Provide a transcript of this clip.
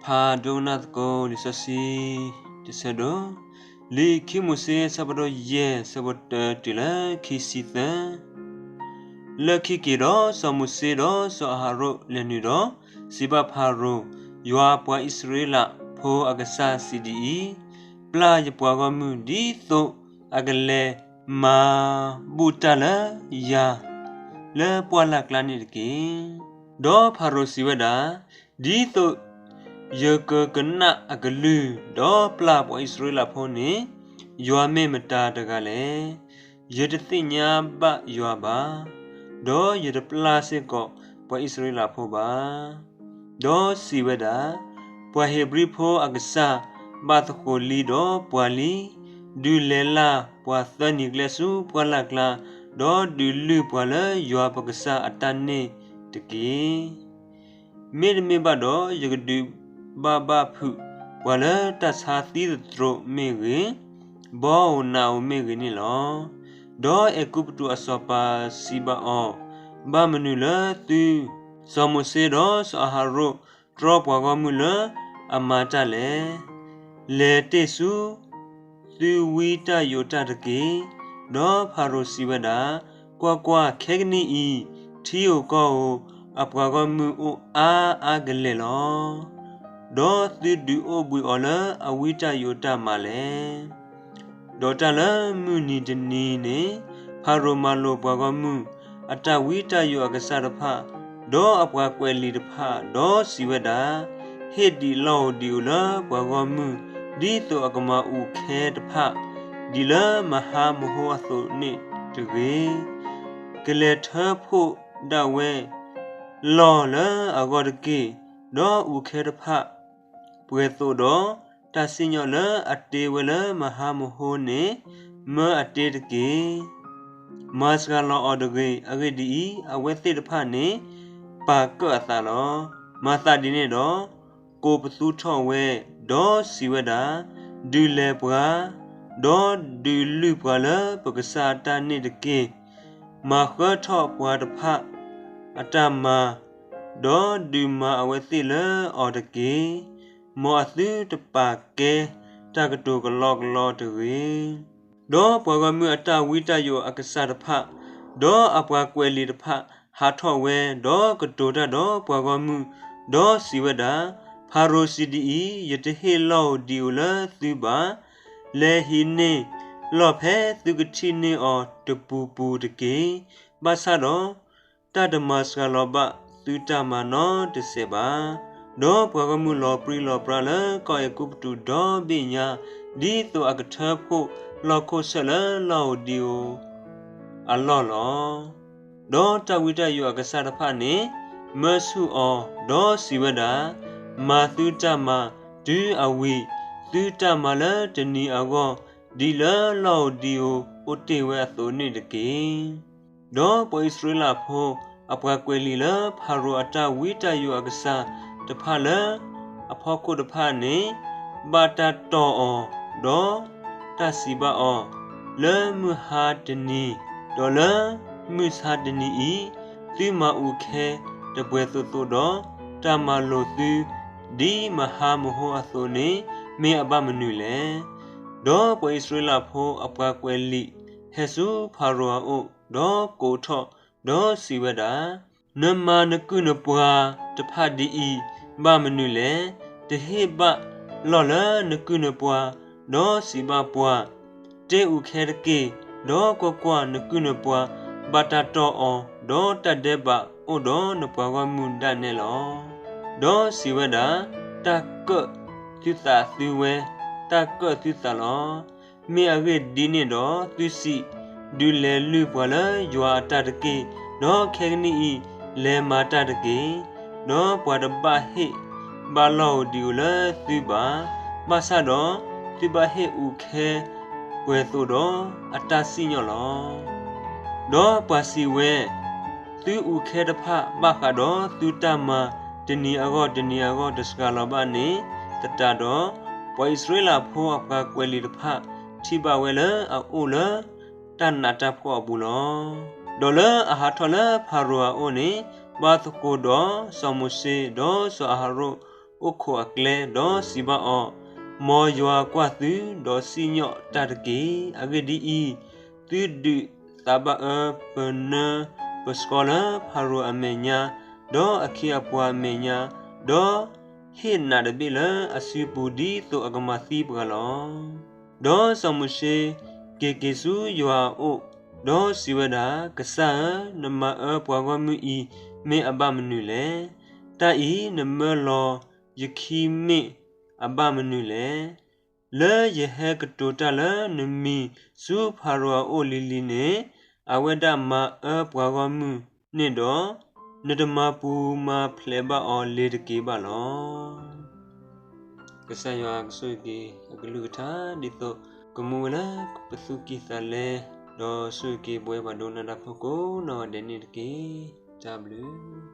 ဖးဒိကနၣ်သကိးလံာ်စီဆှံ တဆၢဒိၣ်, လံာ်ခံမိၤၡ့ အဆၢဖးဒိၣ်ယဲၢ် အဆၢဖိတၢတုၤလၢခံဆံသၢ. လၢခံက့ၤဒီး စီၤမိၤၡ့ဒီးစီၤအၤဟရိၣ်လဲၤနုာ်ဒီး စံးဘၣ်ဖၤရိၤ, ယွၤပှၤအံၣ်စရ့လးဖိအကစၢ်စံးဒ်အံၤ, ပျၢ်ယပှၤဂီၢ်မုၢ်ဒ်သိးအကလဲၤမၤဘူၣ်တၢ်လၢယၤ လၢပှၢ်လၢ်ကျါန့ၣ်တက့ၢ်. ဒီးဖၤရိၤစံးဝဲဒၣ်, ဒ်သိးယကကနၣ်အကလုၢ် ဒီးပျၢ်ပှၤအံၣ်စရ့လးဖိန့ၣ် ယွၤမ့ၢ်မတၤတဂၤလဲၣ်. ယတသ့ၣ်ညါဘၣ်ယွၤဘၣ်, ဒီးယတပျၢ်စ့ၢ်ကီးပှၤအံၣ်စရ့လးဖိဘၣ်. ဒီးစံးဝဲဒၣ်, ပှၤဧ့ၤဘြံၤဖိအကစၢ် ဘၣ်သကိးလံဒီးပှၤလံ, ဒုးလဲၤလၢ်ပှၤသၢနံၤကျဲဆူပှၢ်လၢ်ကျါ, ဒီးဒုးလုၢ်ပှၤလၢယွၤပကစၢ်အတၢ်န့ၣ်တက့ၢ်. မ့တမ့ၢ်ဘၣ်ဒီး ယကဒုးဘၣ်ဘၣ်ဖုးပှၤလၢတၢ်ဆါသံသတြိာ်မ့ၢ်ဂ့ၤ, ဘီဧိၤနးဧိၤမ့ၢ်ဂ့ၤန့ၣ်လီၤ. ဒီးအဲၤကူပတူးအစီၤပၤစံးဘၣ်အီၤ, ဘၣ်မနုၤလၢသု စီၤမိၤၡ့ဒီးစီၤအၤဟရိၣ် တြီပှၤဂီၢ်မုၢ်လၢအမၤတၢ်လဲၣ်. လဲၤတ့ၢ်ဆူ သုဝံတၢ်ယိးတၢ်တက့ၢ်. ဒီးဖၤရိၤစံးဝဲဒၣ်, ကွၢ်ကွၢ်, ခဲကနံၣ်အံၤ ထံဧိၤကီၢ်ဧိၤ အပှၤဂီၢ်မုၢ်အိၣ်အါအါကလဲာ်လီၤ. ဒီးသုဒုးအိၣ်ဘှံးအီၤလၢအဝံတၢ်ယိးတၢ်မၤလဲၣ်. ဒီးတၢ်လၢမုၢ်နံၤတနံၤန့ၣ် ဖၤရိၤမၤလိာ်ပှၤဂီၢ်မုၢ် အတၢ်ဝံတၢ်ယိးအကစၢ်တဖၣ်, ဒီးအပှၤကွဲးလံာ်တဖၣ်, ဒီးစံးဝဲဒၣ်, ဟ့ၣ်ဒံးလီၢ်ဧိၤဒံးဧိၤလၢပှၤဂီၢ်မုၢ် ဒ်သိးအကမၤအူးခဲတဖၣ်, ဒ်လၢမဟါမဟိအသိးန့ၣ်တဂ့ၤ. ကလဲၤထၢဖှိၣ်ဒၣ်ဝဲလီၢ်လၢအဂီၢ်တက့ၢ်. ဒီးအူးခဲတဖၣ် ပှဲၤသိးဒီး တၢ်စံၣ်ညီၣ်လၢအတ့ဝဲလၢမဟါမဟိန့ၣ် မၢအတ့တက့ၢ်. မၤစှၤလီၤအီၤတဂ့ၤ. အဂ့ၢ်ဒ်အံၤ, အဝဲသ့ၣ်တဖၣ်န့ၣ် ပာ်ကၢၣ်အသးလီၤ. မၤသးဒ်န့ၣ်ဒီး ကိးပသူထီၣ်ဝဲ, ဒီးစံးဝဲဒၣ်, ဒုးလဲၤပှၤ, ဒီးဒုးလုၢ်ပှၤလၢပကစၢ်အတၢ်န့ၣ်တက့ၢ်. မၤဃၢထီၣ်ပှၤတဖၣ်အတၢ်မၤ, ဒီးဒုးမၤအဝဲသ့ၣ်လၢအီၤတက့ၢ်. မ်အသုတပာ်ကဲတၢ်ကတိၤကလီကလီတဂ့ၤ. ဒီးပှၤဂီၢ်မုၢ်အတၢ်ဝံတၢ်ယိးအကစၢ်တဖၣ်, ဒီးအပှၤကွဲးလံာ်တဖၣ် ဟးထီၣ်ဝဲ, ဒီးကတိၤတၢ်ဒီးပှၤဂီၢ်မုၢ်, ဒီးစံးဝဲဒၣ်, ဖၤရိၤစံးဒ်အံၤ, ယတဟ့ၣ်လီၢ်ဧိၤဒံးဧိၤလၢသုဘၣ်. လဲၤဟံးန့ၢ်လီၢ်ဖဲသုကထံၣ်န့ၢ်အီၤတပူၤပူၤတက့ၢ်. ဘၣ်ဆၣ်ဒီး တၢ်တမၤစှၤလီၤဘၣ်သုတၢ်မၤနီတစဲးဘၣ်. ဒီးပှၤဂီၢ်မုၢ်လီၤပြံလီၤပြါလၢကီၢ်အဲၤကူပတူးဒီဘ့ၣ်ညါ, ဒ်သိးအကထၢဖှိၣ်လီၢ်ခိၣ်ဆၢၣ်လၢလီၢ်ဧိၤဒံးဧိၤအလီၢ်လီၤ. ဒီးတၢ်ဝံတၢ်ယိးအကစၢ်တဖၣ်န့ၣ် မၢဆူၣ်အီၤ, ဒီးစံးဝဲဒၣ်, မၤသုတၢ်မၤတုၤအဝံၤ, သုတၢ်မၤလၢတနံၤအဂီၢ် ဒ်လၢလီၢ်ဧိၤဒံးဧိၤအိၣ်တ့ၢ်ဝဲအသိးန့ၣ်တက့ၢ်. ဒီးပှၤအံၣ်စရ့လးဖိ အပှၤကွဲးလံာ်လၢဖၤရိၤအတၢ်ဝံတၢ်ယိးအကစၢ်တဖၣ်လၢ အဖီခိၣ်တဖၣ်န့ၣ် ဘၣ်တၢ်တီၢ်အီၤ, ဒီးတၢ်စံးဘၣ်အီၤ, လၢမုၢ်ဟါတနံၤ, ဒီးလၢမုၢ်ဆါတနံၤအံၤ, သုမၤအူးခဲတပှဲၤသိးသိးဒီး တၢ်မၤလိာ်သု ဒ်မဟါမဟိအသိးန့ၣ် မ့ၢ်အဘၣ်မနုၤလဲၣ်. ဒီးပှၤအံၣ်စရ့လးဖိအပှၤကွဲးလံာ် ဟဲဆူဖၤရိၤအအိၣ်, ဒီးကိးထီၣ်, ဒီးစံးဝဲဒၣ်, နမၤနကုၢ်နပှၤတဖၣ်ဒ်အံၤ ဘၣ်မနုၤလဲၣ်. တဟ့ၣ်ဘၣ်လီၢ်လၢနကုၢ်နပှၤ, ဒီးစံးဘၣ်ပှၤ, တ့အူးခဲတက့ၢ်. ဒီးကွၢ်ကွၢ်, နကုၢ်နပှၤဘၣ်တၢ်တီၢ်အီၤ, ဒီးတၢ်ဒဲးဘးအိၣ်ဒီးနပှၤဂီၢ်မုၢ်ဒၣ်နဲလီၤ. ဒီးစံးဝဲဒၣ်, တၢ်ကၢၣ်သုသးသုဝဲ, တၢ်ကၢၣ်သုသးလီၤ. မ့ၢ်အဂ့ၢ်ဒ်န့ၣ်ဒီး, သုစံး, ဒုးလဲၤလုၢ်ပှၤလၢယွၤအတၢ်တက့ၢ်. ဒီးခဲကနံၣ်အံၤ လဲၤမၤတၢ်တက့ၢ်. ဒီးပှၤတဘၣ်ဟ့ၣ်ဘၣ်လီၢ်ဧိၤဒံးဧိၤလၢသုဘၣ်, ဘၣ်ဆၣ်ဒီးသုဘၣ်ဟ့ၣ်အူးခဲပှဲၤသိးဒီးအတၢ်စံၣ်ညီၣ်လီၤ. ဒီးပှၤစံးဝဲ, သုအူးခဲတဖၣ်ဘၣ်ဃးဒီးသုတၢ်မၤတနံၤအဂီၢ်တနံၤအဂီၢ်တစှၤလီၤဘၣ်န့ၣ်သတးဒီး, ပှၤအံၣ်စရ့လးဖိအပှၤကွဲးလံာ်တဖၣ်ထံၣ်ဘၣ်ဝဲလၢအအိၣ်လၢတၢ်နးတၢ်ဖှီၣ်အပူၤလီၤ. ဒီးလၢအဟးထီၣ်လၢဖၤရိၤအအိၣ်န့ၣ်, ဘၣ်သကိးဒီးစီၤမိၤၡ့, ဒီးစီၤအၤဟရိၣ်, အိၣ်ခိးအကျဲ, ဒီးစံးဘၣ်အီၤ, မ်ယွၤကွၢ်သု, ဒီးစံၣ်ညီၣ်တၢ်တက့ၢ်. အဂ့ၢ်ဒ်အံၤ, သုဒုးသးဘၣ်အၢပနၢပှၤကညီအမဲာ်ညါ, ဒီးအခ့အပှၤအမဲာ်ညါ, ဒီးဟ့ၣ်နးတဘ့ၣ်လၢအစုပူၤ ဒ်သိးအကမၤသံပှၤလီၤ. ဒီးစီၤမိၤၡ့က့ၤက့ၤဆူယွၤအအိၣ်, ဒီးစံးဝဲဒၣ်, ကစၢ်ဧၢ, နမၤအၢပှၤဂီၢ်မုၢ်အံၤ မ့ၢ်အဘၣ်မနုၤလဲၣ်. တၢ်အံၤနမၢလီၤယခံမ့ၢ်အဘၣ်မနုၤလဲၣ်. လၢယဟဲကတိၤတၢ်လၢနမံၤဆူဖၤရိၤအအိၣ်လံၤလံၤန့ၣ်, အဝဲဒၣ်မၤအၢပှၤဂီၢ်မုၢ်န့ၣ်ဒီး, နတမၤပူၤမၤဖျဲးဘၣ်အီၤလ့ၤတက့ၢ်ဘၣ်လီၤ. ကစၢ်ယွၤကဆိၣ်ဂ့ၤက့ၤအကလုၢ်ကထါ ဒ်သိးကမူဝဲလၢပသူၣ်ကံၢ်သးလဲ, ဒီးဆိၣ်ဂ့ၤက့ၤပဝဲပှၤဒိကနၣ်တၢ်ဖိကိးနီၢ်ဂၤဒဲးန့ၣ်တက့ၢ်. တၢ်ဘျုး